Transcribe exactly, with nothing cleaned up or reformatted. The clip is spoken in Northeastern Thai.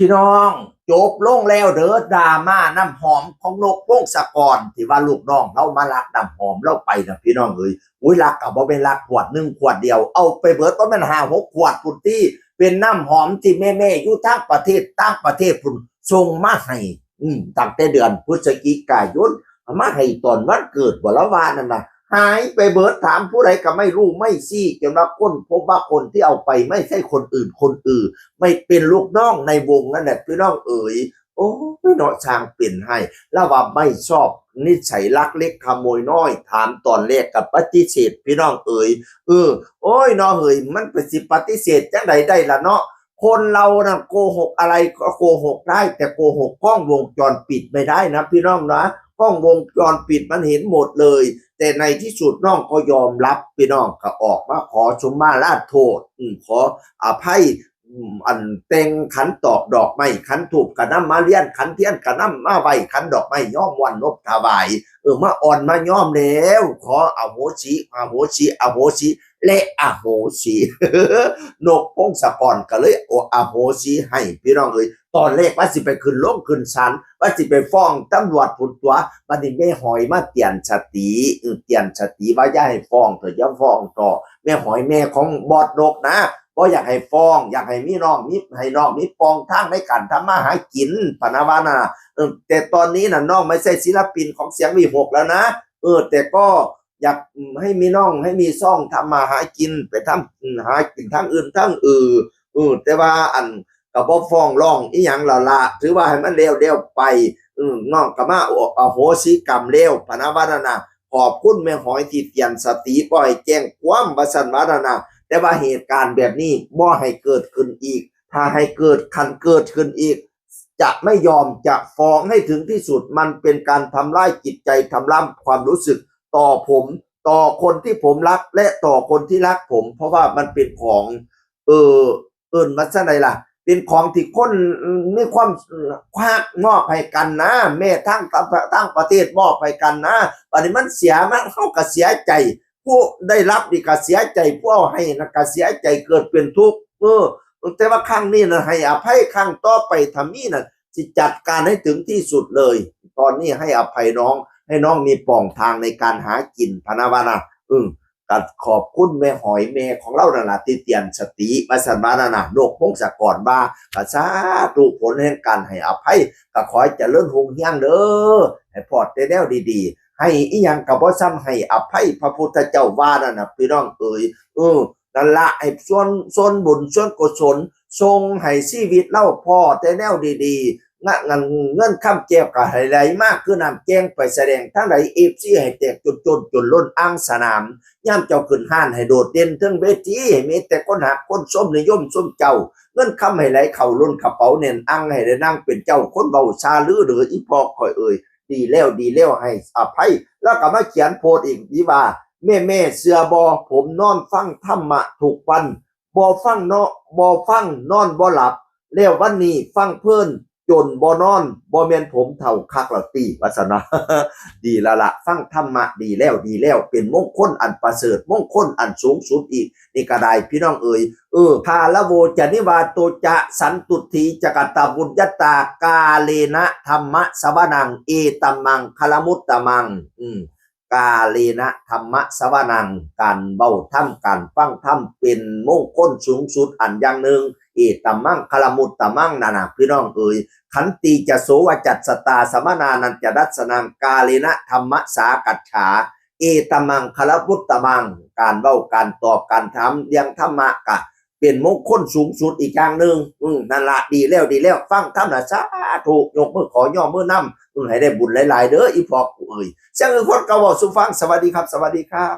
พี่น้อง จบลงแล้วเด้อ ดราม่าน้ำหอมของนกพงศกร ที่ว่าลูกน้องลาวมาลักน้ำหอมลาวไปนะพี่น้องเอ้ย อุ้ย ลักก็บ่แม่นลักขวดหนึ่งขวดเดียว เอาไปเบิดบ่แม่นห้าหกขวดพุ้นติ เป็นน้ำหอมที่แม่ๆอยู่ต่างประเทศ ต่างประเทศพุ้นส่งมาให้ อืม ตั้งแต่เดือนพฤศจิกายน เอามาให้ตอนวันเกิดบ่ ลาวว่านั่นน่ะ หายไปเบิด ถามผู้ใดก็ไม่รู้ไม่ชี้ จนว่าค้นพบว่าคนที่เอาไปไม่ใช่คนอื่นคนอื่น ไม่เป็นลูกน้องในวงนั่นแหละพี่น้องเอ๋ย โอ้ยเนาะ ช่างเป็นให้ ลาวว่าไม่ชอบนิสัยลักเล็กขโมยน้อย ถามตอนแรกก็ปฏิเสธพี่น้องเอ๋ย เออ โอ้ยเนาะเฮ้ย มันไปสิปฏิเสธจังใดได้ล่ะเนาะ คนเราน่ะโกหกอะไรก็โกหกได้ แต่โกหกกล้องวงจรปิดไม่ได้นะพี่น้องนะ กล้องวงจรปิดมันเห็นหมดเลย แต่ในที่สุดน้องก็ยอมรับ พี่น้องก็ออกมาขอสุมาลาโทษ อืม ขออภัย อืม อันแต่งขันตอกดอกไม้ ขันธูปก็นำมาเลียน ขันเทียนก็นำมาไหว้ ขันดอกไม้ย้อมม่วนนบถวาย เออ มาอ่อนมาย้อมแล้ว ขออโหสิ อโหสิ อโหสิ และอโหสิ นกพงศกรก็เลยอโหสิให้พี่น้องเอ้ย ตอนแรกว่าสิไปขึ้นโรงขึ้นศาล ว่าสิไปฟ้องตำรวจพุ้นตั๊ว บัดนี้แม่หอยมาเตือนสติ เออ เตือนสติว่าอย่าให้ฟ้องเถาะ อย่าฟ้องเถาะ แม่หอยแม่ของบอสนกนะ บ่อยากให้ฟ้อง อยากให้มีน้องมี ให้น้องมีป่องทางในการทำมาหากิน พะนะว่านะ เออ แต่ตอนนี้น่ะน้องไม่ใช่ศิลปินของเสียงวีหกแล้วนะ เออ แต่ก็อยาก อืม ให้มีน้อง ให้มีซ่องทำมาหากิน ไปทำ อืม หากินทางอื่นทางอื่น เออ แต่ว่าอันก็บ่ฟ้องร้องอีหยังแล้วล่ะ ถือว่าให้มันแล้วๆไป เออ น้องก็มาอโหสิกรรมแล้ว พะนะว่านั่นน่ะ ขอบคุณแม่หอยที่เตือนสติ บ่ให้แจ้งความ ว่าซั่นว่านั่นน่ะ แต่ว่าเหตุการณ์แบบนี้บ่ให้เกิดขึ้นอีก ถ้าให้เกิด คันเกิดขึ้นอีก จะไม่ยอม จะฟ้องให้ถึงที่สุด มันเป็นการทำร้ายจิตใจ ทำร้ายความรู้สึกต่อผม ต่อคนที่ผมรัก และต่อคนที่รักผม เพราะว่ามันเป็นของ เออ เอิ้นว่าจั่งใดล่ะ เป็นของที่คนมีความฮักมอบให้กันนะ แม่ทั้ง ทั้งประเทศมอบให้กันนะ บัดนี้มันเสีย มัน เฮาก็เสียใจ ผู้ได้รับนี่ก็เสียใจ ผู้เอาให้นั่นก็เสียใจ เกิดเป็นทุกข์ เออ แต่ว่าครั้งนี้น่ะให้อภัย ครั้งต่อไปถ้ามีน่ะ สิจัดการให้ถึงที่สุดเลย ตอนนี้ให้อภัยน้อง ให้น้องมีป่องทางในการหากิน พะนะว่านะ อืม ก็ขอบคุณแม่หอยแม่ของเรานั่นล่ะ ที่เตือนสติ ว่าซั่นว่านั่นน่ะ นกพงศกรว่า ก็สาธุ ผลแห่งการให้อภัย ก็ขอให้เจริญรุ่งเรืองเด้อ ให้พ้นแต่แนวดีๆ ให้อีหยังก็บ่ส่ำให้อภัย พระพุทธเจ้าว่านั่นน่ะ พี่น้องเอ๋ย เออ นั่นละ ให้ส่วน ส่วนบุญส่วนกุศล ส่งให้ชีวิตเราพ้นแต่แนวดีๆ งะ เงิน เงินคำแก้วก็ให้ไหลมาคือน้ำแกงไปแสดงทางใด เอฟซี ให้แตกจนจนจนล้นอ่างสนาม ยามเจ้าขึ้นฮ้านให้โดดเด่นเทิงเวที ให้มีแต่คนฮักคนชมนิยมชมเจ้า เงินคำให้ไหลเข้าล้นกระเป๋าแน่นอ่าง ให้ได้นั่งเป็นเจ้าคนเว้าซาลือเด้ออีพ่อข้อยเอ่ย ดีแล้วดีแล้ว ให้อภัย แล้วก็มาเขียนโพสต์อีกดีว่า แม่ๆ เชื่อบ่ ผมนอนฟังธรรมะทุกวัน บ่ฟังเนาะ บ่ฟังนอนบ่หลับ แล้ววันนี้ฟังเพลินจนบ่นอน บ่แม่นผมเฒ่าคักแล้วติ ว่าซั่นเนาะ ดีแล้วล่ะ ฟังธรรมะดีแล้วดีแล้ว เป็นมงคลอันประเสริฐ มงคลอันสูงสุดอีก นี่ก็ได้พี่น้องเอ๋ย เออ คาละโวจะนิวาโตจะสันตุทธีจะกะตะบุญญตากาเลนะธรรมะสวนัง เอตมมังคลมุตตมัง อืม กาเลนะธรรมะสวนัง การเว้าธรรม การฟังธรรม เป็นมงคลสูงสุดอันอย่างหนึ่ง เอตมมังคลมุตตมัง นั่นน่ะ พี่น้องเอ๋ย ขันติจะโสวจัสสตาสมนานันจะดัสสนัง กาเลนะธรรมสากัจฉา เอตมมังคลมุตตมัง การเว้า การตอบ การถามเรื่องธรรมะกะ เป็นมงคลสูงสุดอีกอย่างหนึ่ง อืม นั่นละ ดีแล้ว ดีแล้ว ฟังธรรมนะ สาธุ ยกมือขอย่อมือนำ อืม ให้ได้บุญหลายๆ เด้อ อีพ่อกูเอ๋ย เสียงอื่นคนก็เว้าสู่ฟัง สวัสดีครับ สวัสดีครับ